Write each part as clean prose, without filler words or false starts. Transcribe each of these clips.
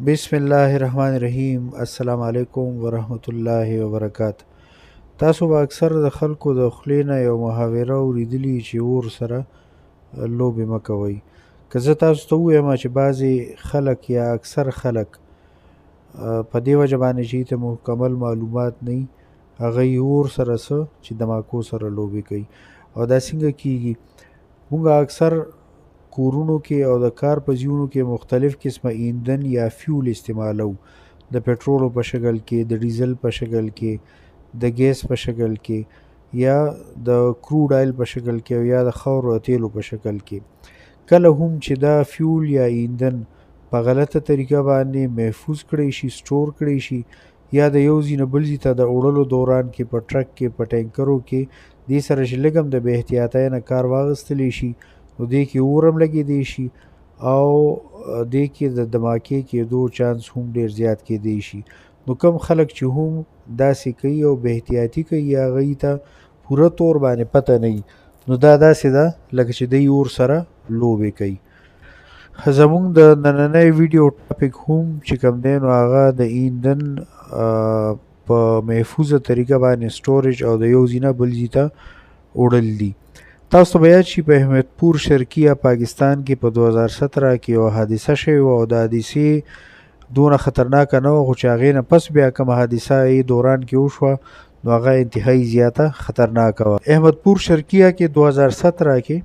بسم الله الرحمن الرحیم. السلام علیکم ورحمت الله وبرکات. تاسو به اکثر د خلکو د خولې نه یو محاوره اورېدلي چې اور سره لوبې مه کوئ. که زه تاسو ته ووایم چې بعضې خلک یا اکثر خلک په دې وجه باندې چې ته مکمل معلومات نه وي، هغه یې اور سره څه چې دماکو سره لوبې کوي. او دا څنګه کیږي؟ موږ اکثر کورونو کې او د کار په ځایونو کې مختلف قسمه ایندن یا فیول استعمالو، د پټرولو په شکل کې، د ډیزل په شکل کې، د ګیس په شکل کې، یا د کروډ آیل په شکل کې، او یا د خاورو او تیلو په شکل کې. کله هم چې دا فیول یا ایندن په غلطه طریقه باندې محفوظ کړی شي، سټور کړی شي، یا د یو ځای نه بل ځای ته د اوړلو دوران کې په ټرک کې، په ټینکرو کې، دې سره چې لږ هم د بې احتیاطۍ نه کار واغستلی شي، نو دې کې اور هم لګېدی شي او دې کې د دماکې کېدو چانس هم ډېر زیات کېدی شي. نو کم خلک چې هم داسې کوي او بې احتیاطي کوي یا هغوی ته پوره تور باندې پته نه وي، نو دا داسې ده لکه چې دی اور سره لوبې کوي. زمونږ د نننۍ ویډیو ټاپک هم چې کوم دی نو هغه د ایندن په محفوظه طریقه باندې سټوریج او د یو ځای نه بل ځای ته وړل دي. تاسو ته به یاد شي په احمدپور شرقیه پاکستان کې په 2017 کې یوه حادثه شوې وه، او د حادثې دونه خطرناکه نه وه، خو چې هغې نه پس بیا کومه حادثه یې دوران کې وشوه نو هغه انتهایي زیاته خطرناکه وه. احمدپور شرقیه کې 2017 کې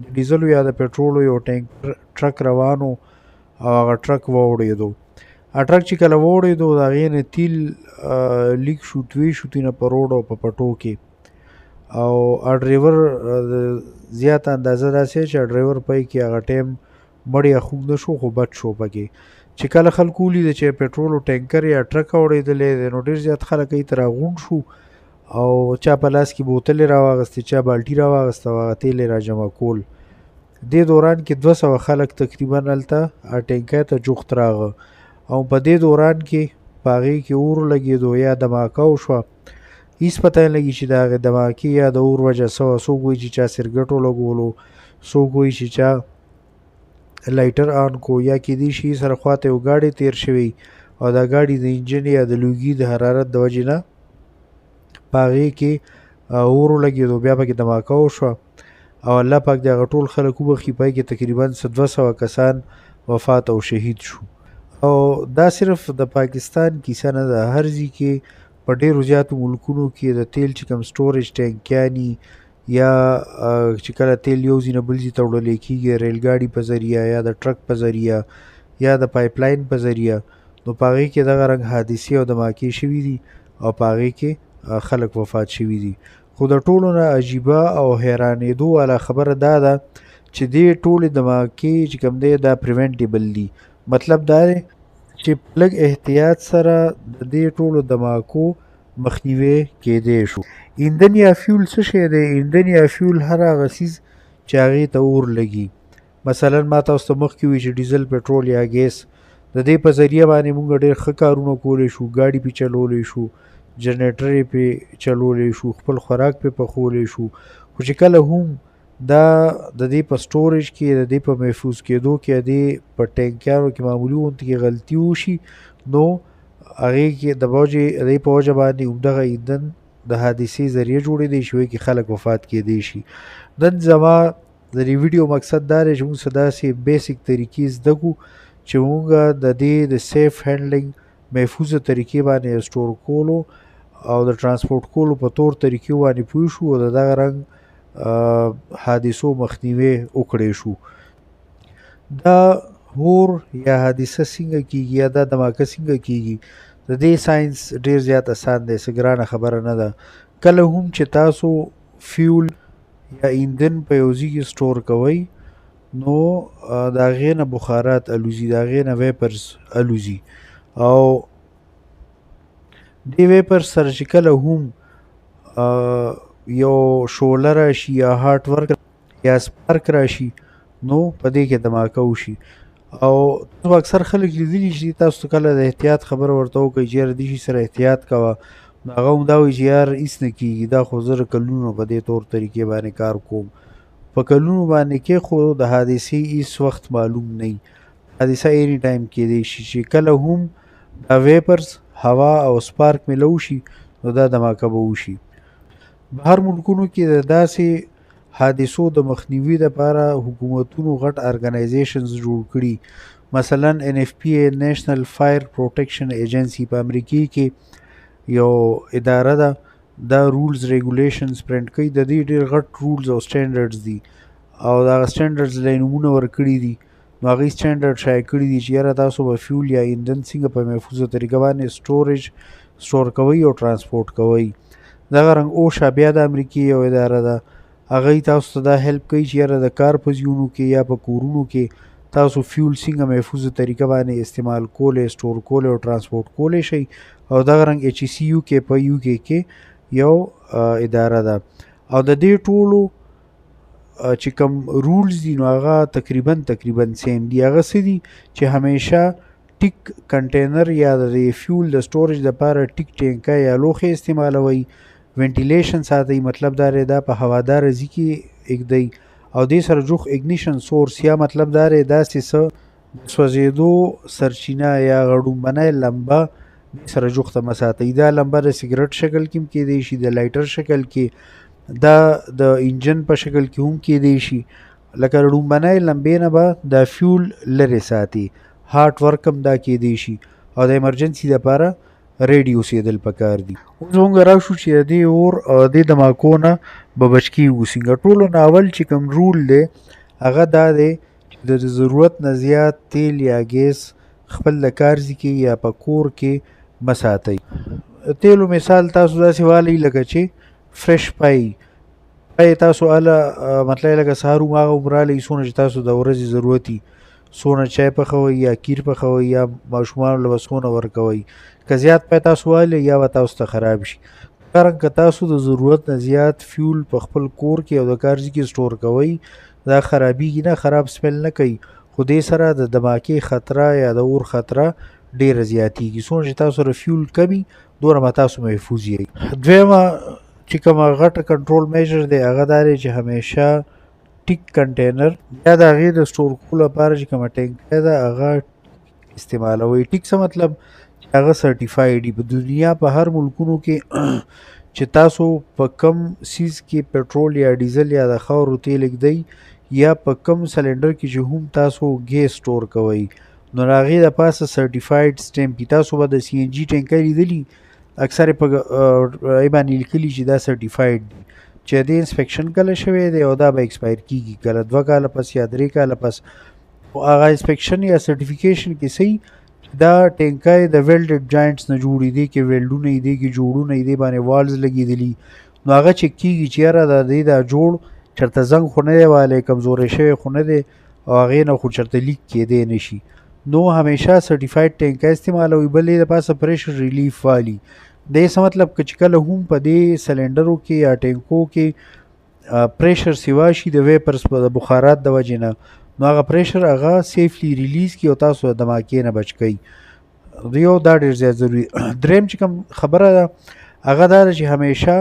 د ډیزلو یا د پټرولو یو ټینکر ټرک روان و او هغه ټرک واوړېدو. هغه ټرک چې کله واوړېدو د هغې نه تیل لیک شو، توی شو تینه په روډ او په پټو کې، او ډریور زیاته اندازه داسې چې ډریور پای کې هغه ټایم مړ یا خوږ نه شو، خو بچ شو پکې. چې کله خلکو ولیده چې پټرولو ټینکر یا ټرک اوړېدلی دی، نو ډېر زیات خلک یې ته راغونډ شو او چا په لاس کې بوتلې راواغستې، چا بالټي راواغسته او هغه تیل یې راجمع کول. دې دوران کې 200 خلک تقریبا هلته ټینکۍ ته جوخت راغه، او په دې دوران کې په هغې کې اور ولګېدو یا دماکه وشوه. هیڅ پته نه لګي چې د هغې دماکې یا د اور وجه څه وه. څوک وایي چې چا سرګټ ولګولو، څوک وایي چې چا لایټر آن کو، یا کیدای شي سره خواته یو ګاډی تیر شوی او دا ګاډی د انجن یا د لوګي د حرارت د وجې نه په هغې کې اور ولګېدو، بیا پکې دماکه وشوه. او الله پاک دې هغه ټول خلک وبخښي، په هغې کې تقریبا څه 200 کسان وفات او شهید شو. او دا صرف د پاکستان کیسه نه ده، هر ځای کې په ډېرو زیاتو ملکونو کې د تیل چې کوم سټوریج ټینکیاني یا چې کله تیل یو ځای نه بل ځای ته وړلی کېږي، ریل ګاډي په ذریعه یا د ټرک په ذریعه یا د پایپ لاین په ذریعه، نو په هغې کې دغه رنګ حادثې او دماکې شوي دي او په هغې کې خلک وفات شوي دي. خو د ټولو نه عجیبه او حیرانېدو والا خبره دا ده چې دې ټولې دماکې چې کوم دی دا پریونټیبل دي. مطلب دا دی چې په لږ احتیاط سره د دې ټولو دماکو مخنیوی کیدی شو. ایندن یا فیول څه شی دی؟ ایندن یا فیول هر هغه څیز چې هغې ته اور لګي. مثلا ما تاسو ته مخکې وویل چې ډیزل، پټرول یا ګیس، د دې په ذریعه باندې موږ ډېر ښه کارونه کولی شو، ګاډي پې چلولی شو، جنریټر یې پې چلولی شو، خپل خوراک پې پخولی شو. خو چې کله هم دا د دې په سټوریج کې، د دې په محفوظ کېدو کې، د دې په ټینکیانو کې معمولي غونډې کې غلطي وشي، نو هغې کې د وجې، د دې په وجه باندې همدغه ایندن د حادثې ذریعه جوړېدی شي، کې خلک وفات کېدی شي. نن زما د دې ویډیو مقصد دا دی چې موږ څه داسې بیسیک طریقې زده کړو چې موږ د دې د سیف هینډلینګ محفوظه طریقې باندې سټور کولو او د ترانسپورت کولو په تور طریقې باندې پوه شو او د دغه رنګ حادثو مخنیوی وکړی شو. دا اور یا حادثه څنګه کیږي یا دا دماکه څنګه کیږي، د دې ساينس ډیر زیات اسان دی، څه ګرانه خبره نه ده. کله هم چې تاسو فیول یا ایندن په یو ځای کې سټور کوئ، نو د هغې نه بخارات الوزي، د هغې نه ویپرز الوزي، او دې ویپرز سره چې کله هم یو شعله راشي یا هاټ ورک یا سپارک راشي، نو په دې کې دماکه وشي. او تاسو اکثر خلک لیدلي چې تاسو ته کله د احتیاط خبره ورته وکړئ چې یاره دې شي سره احتیاط کوه، نو هغه هم دا وایي چې یار هیڅ نه کېږي، دا خو زه کلونو په دې تور طریقې باندې کار کوم. په کلونو باندې کې خو د حادثې هیڅ وخت معلوم نه وي. حادثه اینی ټایم کېدی شي چې کله هم دا ویپرز، هوا او سپارک ملو شي نو دا دماکه به وشي. بهر ملکونو کې د داسې حادثو د مخنیوي لپاره حکومتونو غټ ارګنایزیشنز جوړ کړي. مثلا ان اف پی ای، نېشنل فایر پروټیکشن ایجنسی، په امریکې کې یو اداره ده، دا رولز ریګولیشنز پرنټ کوي. د دې ډېر غټ رولز او سټانډرډز دي او دا سټانډرډز له نمونه ورکړي دي. نو هغوی سټانډرډ شایع کړي دي چې یاره تاسو به فیول یا ایندن څنګه په محفوظه طریقه باندې سټور کوئ او ترانسپورټ کوئ. دغه رنګ اوشا بیا د امریکې یو اداره ده، هغوی تاسو ته دا هیلپ کوي چې یاره د کار په ځایونو کې یا په کورونو کې تاسو فیول څنګه محفوظه طریقه باندې استعمال کولی، سټور کولی او ترانسپورټ کولی شئ. او دغه رنګ ایچ سی یو کې په یو کې کې یو اداره ده. او د دې ټولو چې کوم رولز دي نو هغه تقریبا سیم دي. هغه څه دي چې همیشه ټیک کنټینر یا د فیول د سټوریج لپاره ټیک ټینکه یا لوښی استعمالوئ، وینټیلیشن ساتئ، مطلب دا دی دا په هوادار ځای کې ایږدئ، او دې سره جوخت اګنیشن سورس یا مطلب دا دی داسې څه د سوځېدو سرچینه یا غړومبنۍ لمبه دې سره جوخته مه ساتئ. دا لمبه د سګرټ شکل کې هم کېدی شي، د لایټر شکل کې، دا د انجن په شکل کې هم کېدی شي. لکه ړومبنۍ لمبې نه به دا فیول لرې ساتي. هارډ ورک هم دا کېدی شي او د ایمرجنسي دپاره ریډي اوسېدل پکار دي. اوس مونږ راشو چې د دې اور او د دې دماکو نه به بچ کېږو څنګه. ټولو نه اول چې کوم رول دی هغه دا دی چې د ضرورت نه زیات تیل یا ګیس خپل د کار ځای کې یا په کور کې مه ساتئ. تیلو مثال تاسو داسې والئ لکه چې فرش پای پای تاسو اله، مطلب لکه سهار هم هغه هم رالئ څونه چې تاسو د ورځې ضرورت وي، څونه چای پخوئ یا کیر پخوئ یا ماشومانو له به څونه ورکوئ. که زیات پای تاسو والئ یا به تاسو ته خراب شي. دارنګه که تاسو د ضرورت نه زیات فیول په خپل کور کې او د کار ځای کې سټور کوئ دا خرابیږي نه، خراب سمیل نه کوي، خو دې سره د دماکې خطره یا د اور خطره ډېره زیاتیږي. څونه چې تاسو سره فیول کمي دومره به تاسو محفوظ یئ. دویمه چې کومه غټه کنټرول میجر دی هغه دا دی چې همیشه ټیک کنټینر یا د هغې د سټور کولو لپاره چې کومه ټینکۍ ده هغه استعمالوئ. ټیک څه مطلب چې هغه سرټیفایډ وي. په دنیا په هر ملکونو کې چې تاسو په کم سیز کې پټرول یا ډیزل یا د خاورو تیل ږدئ یا په کم سلنډر کې چې هم تاسو ګیس سټور کوئ نو د هغې د پاسه سرټیفایډ سټمپ وي. تاسو به د سی این جي ټینکۍ لیدلي، اکثر یې په هغې باندې لیکلي چې دا سرټیفایډ دي چې د دې انسپکشن کله شوی دی او دا به ایکسپایر کیږي کله 2 کاله پس یا 3 کاله پس. خو هغه انسپکشن یا سرټیفیکیشن کې صحیح دا ټینکۍ د ویلډډ جاینټس نه جوړې دي، کې ویلډونه یې دي، کې جوړونه یې دي، باندې والز لګېدلي، نو هغه چک کیږي چې یاره دا دې دا جوړ چېرته زنګ خو نه دی والی، کمزوری شوی خو نه دی او هغې نه خو چېرته لیک کېدی نه شي. نو همیشه سرټیفایډ ټینکۍ استعمالوئ. بل یې د پاسه پریشر ریلیف والي. د دې څه مطلب که چې کله هم په دې سلنډرو کې یا ټینکو کې پریشر سیوا شي د ویپرز په د بخارات د وجې نه، نو هغه پریشر هغه سیفلی ریلیز کړي او تاسو د دماکې نه بچ کوي. یو دا ډېر زیات ضروري. دریم چې کوم خبره ده هغه دا ده چې همیشه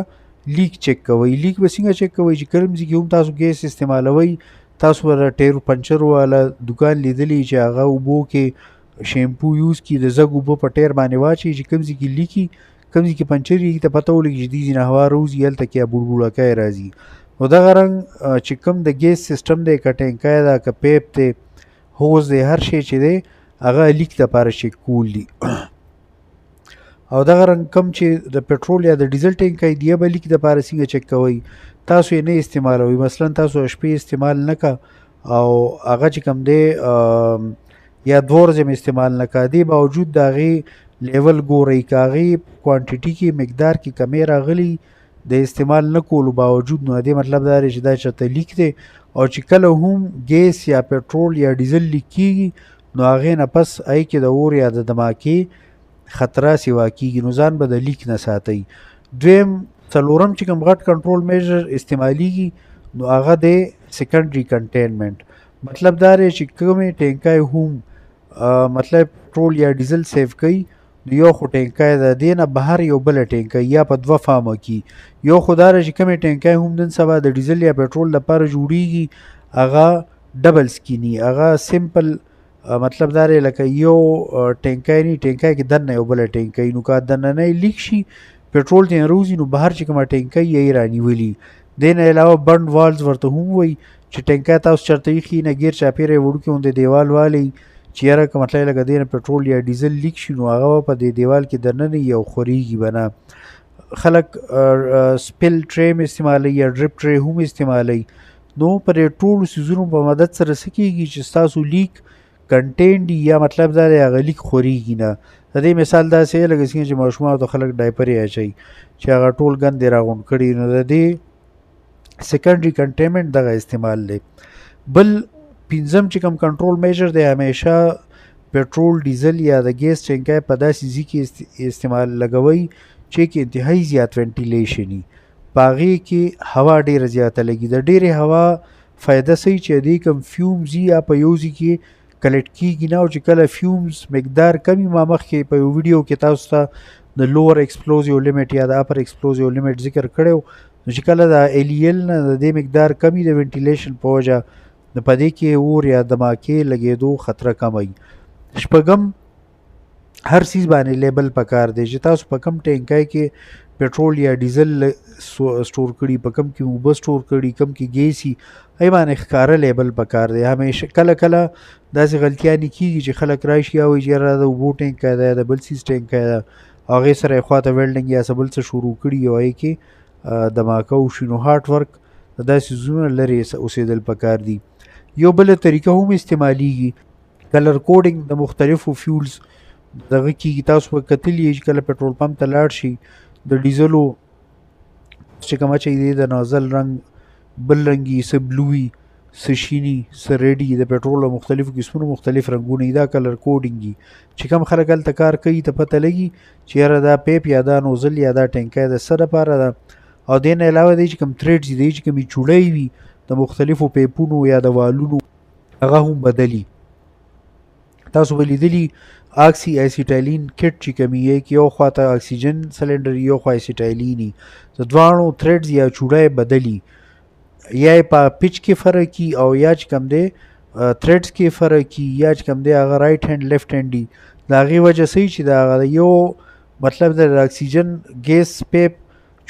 لیک چک کوئ. لیک به څنګه چک کوئ چې کوم ځای کې هم تاسو ګیس استعمالوئ، تاسو به د ټیر پنچر والا دکان لیدلی چې هغه اوبو کې شیمپو یوز کړي، د زګ اوبه په ټیر باندې واچوي چې کوم ځای کې لیکي، کوم ځای کې پنچر یې ته پته ولګي چې دې ځای نه هوا راوځي، هلته کې بوړبوړکی راځي. نو دغه رنګ چې کوم د ګیس سیستم دی، که ټینکی ده، که پیپ دی، هوز دی، هر شی چې دی هغه لیک دپاره چک کول دي. او دغه رنګ کوم چې د پټرول یا د ډیزل ټینکی دی به لیک دپاره څنګه چک کوئ، تاسو یې نه استعمالوئ. مثلا تاسو شپې استعمال نه کا او هغه چې کوم دی، یا دوه ورځې مې استعمال نه کا، دې باوجود د هغې لیول ګورئ، که هغې کوانټیټي کې مقدار کې کمی راغلی د استعمال نه کولو باوجود، نو دې مطلب دا دی چې دا چېرته لیک دی. او چې کله هم ګیس یا پټرول یا ډیزل لیک کیږي نو هغې نه پس هغې کې د اور یا د دماکې خطره سیوا کیږي، نو ځان به د لیک نه ساتئ. دویم څلورم چې کوم غټ کنټرول میجر استعمالیږي نو هغه دی سیکنډري کنټینمنټ. مطلب دا دی چې کومې ټینکۍ هم، مطلب پټرول یا ډیزل سیو کوي، نو یو خو ټینکۍ ده، دې نه بهر یو بله ټینکۍ یا په دوه فارمه کې. یو خو دا دی چې کومې ټینکۍ هم نن سبا د ډیزل یا پټرول لپاره جوړیږي هغه ډبل سکینی، هغه سمپل مطلب دا دی لکه یو ټینکای نه، ټینکای کې دننه یو بله ټینکۍ، نو که دننه لیک شي پټرول ترې راوځي، نو بهر چې کومه ټینکۍ یې رانیولي. دې نه علاوه بند والز ورته هم وایي چې ټینکای تاسو چېرته ایښي نه، ګیر چاپېره یې وړوکي غوندې دیوال والی چې یاره که مطلب لکه دې نه پټرول یا ډیزل لیک شي نو هغه به په دې دیوال کې دننه وي او خورېږي به نه. خلک سپیل ټری هم استعمالوي یا ډریپ ټری هم استعمالوي. نو پر دې ټولو څیزونو په مدد سره څه کېږي چې ستاسو لیک کنټینډ یا مطلب دا دی هغه لیک خورېږي نه. د دې مثال داسې دی لکه څنګه چې ماشومانو ته خلک ډایپرې اچوي چې هغه ټول ګند یې راغونډ کړي، نو د دې سیکنډري کنټینمنټ دغه استعمال دی. بل پنځم چې کوم کنټرول میجر دی، همیشه پټرول، ډیزل یا د ګیس ټینکای په داسې ځای کې استعمال لګوئ چې کې انتهایی زیات وینټیلیشن وي، په هغې کې هوا ډېره زیاته لګي. د ډېرې هوا فایده څه چې دې کوم فیومز یا په یو ځای کې کلیکټ کیږي نه، او چې کله فیومز مقدار کمی، ما مخکې په یو ویډیو کې تاسو ته د لوور ایکسپلوزیو لیمټ یا د اپر ایکسپلوزیو لیمټ ذکر کړی، نو چې کله د ال ای ال نه د دې مقدار کمی د وینټیلیشن په وجه، نو په دې کې اور یا دماکې لګېدو خطر کموي. شپږم، هر څیز باندې لیبل پکار دی چې تاسو په کوم ټینکای کې پټرول یا ډیزل سټور کړي، په کوم کې اوبه سټور کړي، کوم کې ګیس وي، هغې باندې ښکاره لیبل پکار دی. همیشه کله کله داسې غلطیانې کېږي چې خلک راشي او وایي چې یاره د اوبو ټینکی ده، د بل څیز ټینکی ده، هغې سره یې خواته ویلډینګ یا څه بل څه شروع کړي او هغې کې دماکه وشي. نو هارډ ورک د داسې څیزونو لرې اوسېدل پکار دي. یو بله طریقه هم استعمالیږي، کلر کوډینګ د مختلفو فیولز دغه کېږي. تاسو به کتلي چې کله پټرول پمپ ته لاړ شئ، د ډیزلو چې کوم اچوي دی د نوزل رنګ بل رنګ وي، څه بلو وي، څه شیني، څه ریډي، د پټرول مختلفو قسمونو مختلف رنګونه دي. دا کلر کوډینګ دي چې کوم خلک هلته کار کوي ته پته لګي چې یاره دا پیپ یا دا نوزل یا دا ټینکی د څه دپاره ده. او دې نه علاوه دی چې کوم تھریډز دي، چې کومې چوړۍ وي د مختلفو پیپونو یا د والونو، هغه هم بدلي. تاسو به لیدلي آکسی ایسیټایلین کټ چې کومي یې کې یو خوا ته اکسیجن سلنډر، یو خوا ایسیټایلین، د دواړو تھریډز یا چوړۍ بدلي، یا یې په پچ کې فرق کی او یا چې کوم دی تھریډز کې فرق کی، یا چې کوم دی هغه رایټ هینډ لیفټ هینډ دي. د هغې وجه څه چې د هغه یو مطلب د اکسیجن ګیس پیپ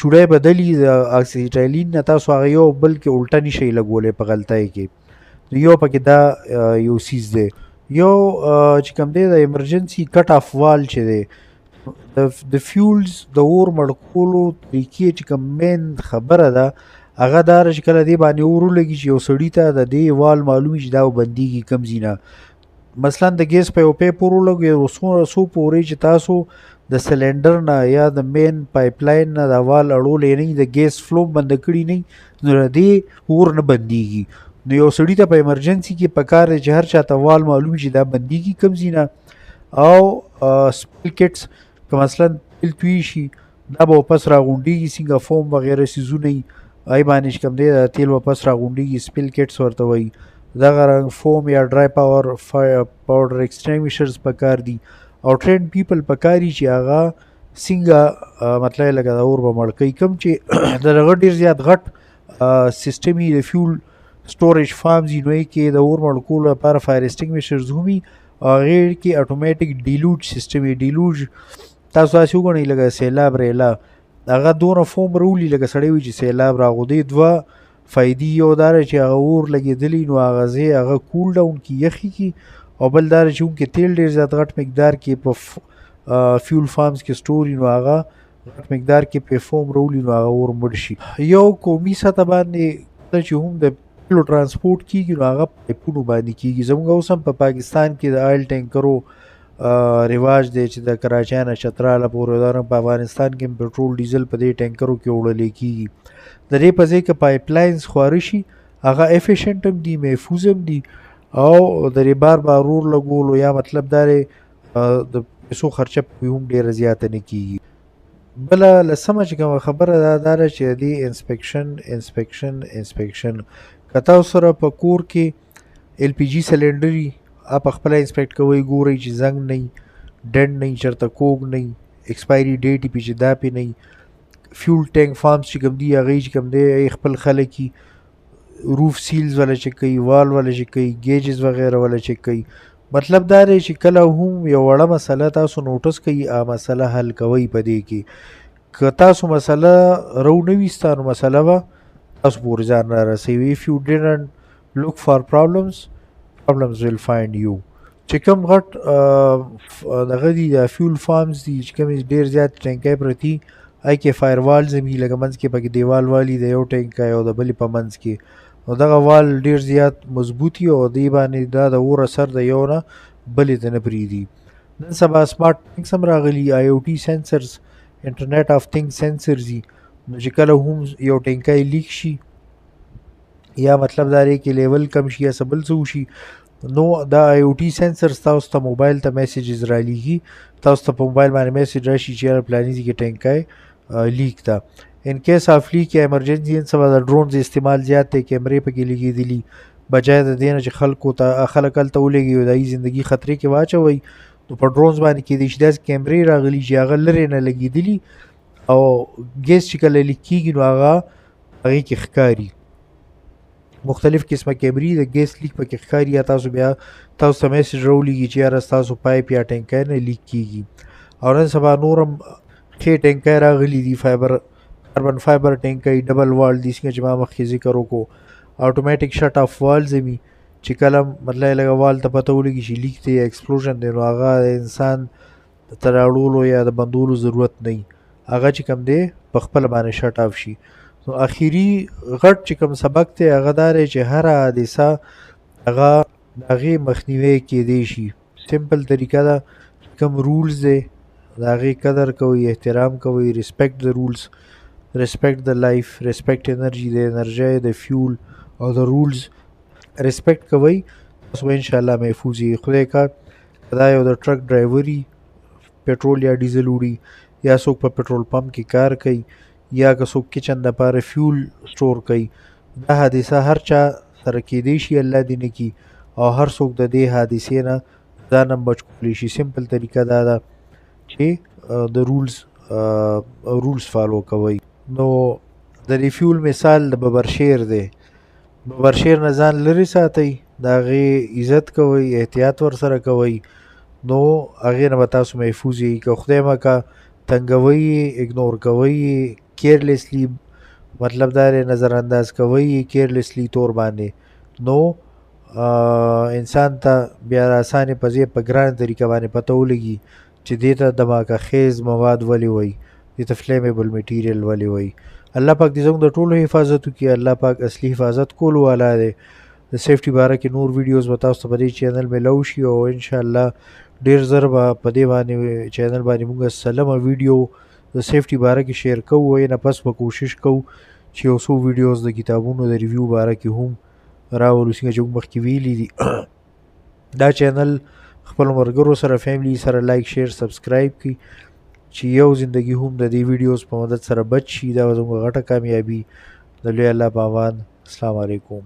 چوړی بدلی د اکسیټایلین نه، تاسو هغه یو بل کې الټه نشئ لګولی په غلطۍ کې. نو یو پکې دا یو څیز دی. یو چې کوم دی د ایمرجنسي کټ اف وال چې دی د فیولز د اور مړ کولو طریقې چې کوم مین خبره ده هغه دا چې کله دې باندې اور ولګي چې یو سړي ته د دې وال معلوم چې دا بندیږي کم ځای نه. مثلا د ګیس په یو پیپ اور ولګوي، څو پورې چې تاسو د سلندر نه یا د مین پایپ لاین نه د وال اړولی نه، د ګیس فلو بند کړي نه، نو د دې اور نه بندیږي. نو یو سړي ته په ایمرجنسي کې پکار دی چې هر چا ته وال معلوم چې دا بندیږي کم ځای نه. او سپیل کټس که مثلا تیل توی شي دا به واپس راغونډېږي، څنګه فوم وغیره څیزونه وي هغې باندې چې کوم دی دا تیل واپس راغونډېږي، سپیل کټس ورته وایي. دغه رنګ فوم یا ډرای پاوډر ایکسټینګویشرز پکار دي. او ټرین پیپل پکار دي چې هغه څنګه مطلب لکه د اور به مړ کوي. کوم چې د هغه ډېر زیات غټ سیستم یې د فیول سټوریج فارمز یې، نو یې کې د اور مړ کولو لپاره فایر ایکسټینګویشرز هم وي. او هغې کې اټومیټک ډیلوج سیستم یې. ډیلوج تاسو داسې وګڼئ لکه سیلاب ریلا، هغه دونه فوم راولي لکه سړی وي چې سیلاب راغو. دې دوه فایدې، یو دا دی چې هغه اور لګېدلی نو هغه ځای هغه کول ډاون کړي، یخي کړي، او بل دا دی چې چونکې تیل ډېر زیات غټ مقدار کې په فیول فارمز کې سټور وي، نو هغه غټ مقدار کې په فوم راولي نو هغه اور مړ شي. یو قومي سطح باندې کله چې هم د تیلو ترانسپورت کیږي نو هغه پایپونو باندې کیږي. زموږ اوس هم په پاکستان کې د آیل ټینکرو رواج دی چې د کراچۍ نه چتراله پورې، دا رنګ په افغانستان کې هم پټرول ډیزل په دې ټینکرو کې وړل کیږي. د دې په ځای که پایپ لاینز خواره شي هغه افیشنټ هم دي، محفوظ هم دي، او د دې بار بار اور لګولو یا مطلب دا دی د پیسو خرچه پرې هم ډېره زیاته نه کیږي. بله لسمه چې کومه خبره ده دا ده چې د دې انسپکشن انسپکشن انسپکشن، که تاسو سره په کور کې ال پي جي سلنډر وي په خپله انسپکټ کوئ، ګورئ چې زنګ نه وي، ډنډ نه وي، چېرته کوږ نه وي، اکسپایري ډیټ یې پې چې دا پې نه وي. فیول ټینک فارمز چې کوم دي هغې چې کوم دی هغې خپل خلک وي، روف سیلز والا چک کوي، وال والا چک کوي، ګیجز وغیره والا چک کوي. مطلب دا دی چې کله هم یو وړه مسله تاسو نوټس کوي، هغه مسله حل کوئ. په دې کې که تاسو مسله رو نه ویسته نو مسله به تاسو پورې ځان را رسوي. If you didn't look for problems, problems will find you. چې کوم غټ دغه دي، د فیول فارمز دي، چې کوم ډیر زیات ټانکۍ پرتي، آی کې فایر وال زمي لکه منځ کې پکې دیوال والی د یو ټانکۍ او د بلې په منځ کې، نو دغه وال ډیر زیات مضبوطي او دی باندې دا د اور اثر د یو نه بلې ته نه پرېږدي. نن سبا سمارټ ټینکس هم راغلي، آی او ټي سنسرز، انټرنیټ اف تھنګ سنسرز دي. نو چې کله هم یو ټینکۍ لیک شي یا مطلب دا دی کې لیول کم شي یا څه بل څه وشي، نو دا آی او ټي سنسرز تاسو ته موبایل ته میسجز رالیږي. تاسو ته په موبایل باندې میسج راشي چې یاره پلاني ځای کې ټینکۍ لیک ده. ان کیس اف لیک یا ایمرجنسي، نن سبا د ډرونز استعمال زیات دی، کیمرې پکې لګېدلي. بجای د دې نه چې خلکو ته خلک هلته ولېږي او د هغوی زندګي خطرې کې واچوي، نو په ډرونز باندې کېدای شي داسې کیمرې راغلي چې هغه لرې نه لګېدلي او ګیس چې کله لیک کېږي نو هغه هغې کې ښکاري. مختلف قسمه کیمرې د ګیس لیک پکې ښکاري، یا تاسو بیا تاسو ته میسج راولېږي چې یاره ستاسو پایپ یا ټینکۍ نه لیک کېږي. او نن سبا نور هم ښې ټینکۍ راغلي دي، فایبر کاربن فایبر ټینکۍ ډبل وال دي، څنګه چې ما مخکې ذکر وکړو. اتوماتیک شټ اف والز وي چې کله مطلب لږه وال ته پته ولګي چې لیک دی یا ایکسپلوژن دی، نو هغه د انسان د تراړولو یا د بندولو ضرورت نه وي، هغه چې کوم دی په خپله باندې شټ اف شي. نو اخیری غټ چې کوم سبق دی هغه دا دی چې هره حادثه هغه د هغې مخنیوی کیدی شي. سمپل طریقه ده، کوم رولز دی د هغې قدر کوئ، احترام کوئ، ریسپیکټ د رولز، ریسپیکټ د لایف، ریسپیکټ انرژي، د انرژۍ د فیول او د رولز ریسپیکټ کوئ، تاسو به انشاءالله محفوظ یئ. خدای که دا یو د ټرک ډرایوري پټرول یا ډیزل وړي، یا څوک په پټرول پمپ کې کار کوي، یا که څوک کچن دپاره فیول سټور کوي، دا حادثه هر چا سره کیدی شي، الله دې نه کړي، او هر څوک د دې حادثې نه ځان هم بچ کولی شي. سمپل طریقه دا ده چې د رولز فالو کوئ. نو د دې فیول مثال د ببر شیر دی. ببر شیر نه ځان لرې ساتئ، د هغې عزت کوئ، احتیاط ورسره کوئ، نو هغې نه به تاسو محفوظ یئ. که خدای مه که تنګوئ یې، اګنور کوئ یې، کیئرلیسلی مطلب دا دی نظر انداز کوئ یې کیئرلیسلی تور باندې، نو انسان ته بیا د اسانې په ځای په ګرانه طریقه باندې پته ولګي چې دې ته دماکه خیز مواد ولې وایي، دې ته فلیمیبل میټیریل ولې وایي. الله پاک دې زموږ د ټولو حفاظت وکړي. الله پاک اصلي حفاظت کولو والا دی. د سیفټي باره کې نور ویډیوز به تاسو ته په دې چینل میلاو شي، او انشاءالله ډېر زر به په دې باندې چینل باندې موږ سلمه ویډیو د سیفټي باره کې شیر کوو. نه پس به کوشش کوو چې یو څو ویډیوز د کتابونو د ریویو باره کې هم راولو، څنګه چې موږ مخکې ویلي دي. دا چینل خپل ملګرو سره، فیملی سره لایک، شیر، سبسکرایب کړئ چې یو زندگی هم د دې ویډیوز په مدد سره بچ شي. دا به زموږ غټه کامیابي. د لوی الله په امان. السلام علیکم.